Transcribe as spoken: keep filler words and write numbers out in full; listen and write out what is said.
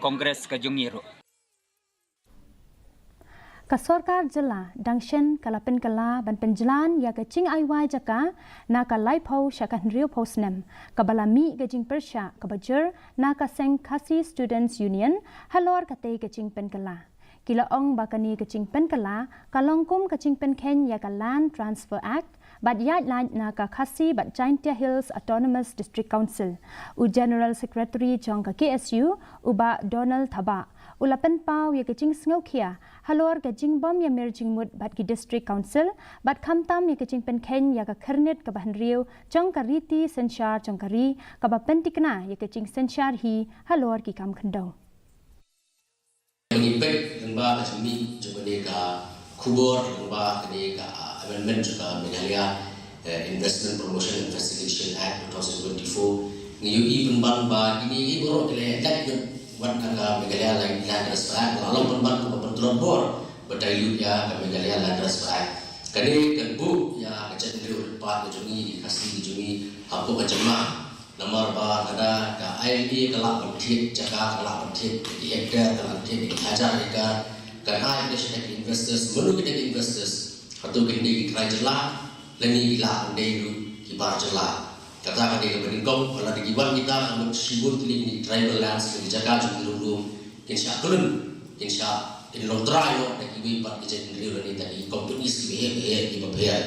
Congress ka jong ngi ruh. Ka sorkar jylla dang shen ka la pynkylla ban pynjlan ïa ka jingai wai jaka na ka laiphew sha ka hynriewphew snem, kaba la mih ka jingpyrshah kaba jur na ka seng Khasi Students Union halor katei ka jingpynkylla. Ki la ong ba kane ka jingpynkylla ka long kum ka jingpynkheiñ ïa ka Land Transfer Act bad ïaid lait na ka Khasi bad Jaintia Hills Autonomous District Council. U General Secretary jong ka K S U, u Bah Donald Thabah, u la pynpaw ïa ka jingsngewkhia halor ka jingbym ïamir jingmut bad ki District Council bad khamtam ïa ka jingpynkheiñ ïa ka khyrnit kaba hynriew jong ka riti synshar jong ka ri, kaba pyntikna ïa ka jingsynshar hi halor ki kam khyndew. Ngi peit lyngba ka jingmih jong kane ka khubor lyngba kane ka amendment jong ka Meghalaya Investment Promotion and Facilitation Act two thousand twenty-four. Ngi ïohi pynban ba kine hi baroh ki la ïaid lait wat na ka Meghalaya Land Transfer Act, la long pynban kaba pyntlot bor ba dei lut ïa ka Meghalaya Land Transfer Act. Kane kan buh ïa ka jaitbynriew rit paid ka jong ngi, ka Khasi ka jong ngi hapoh ka jylla. Namar ba lada ka I L A ka lah ban thied jaka, ka lah ban thied ki hektar, ka lah ban thied ki hajar hektar, kan ai ïa ki investors, mano ki investors? Hato kin dei ki trai jylla lane ki lah ban dei ruh ki bar jylla? Kata ka dei kaba nyngkong. Ba lada ki wan kita ka mut shibun tylli ki tribal lands, ki jaka jong ki lum lum, kin shah klun, kin shah, kin long trai noh da kiwei pat ki jaitbynriew lane da ki companies kiba heh ba heh kiba pher.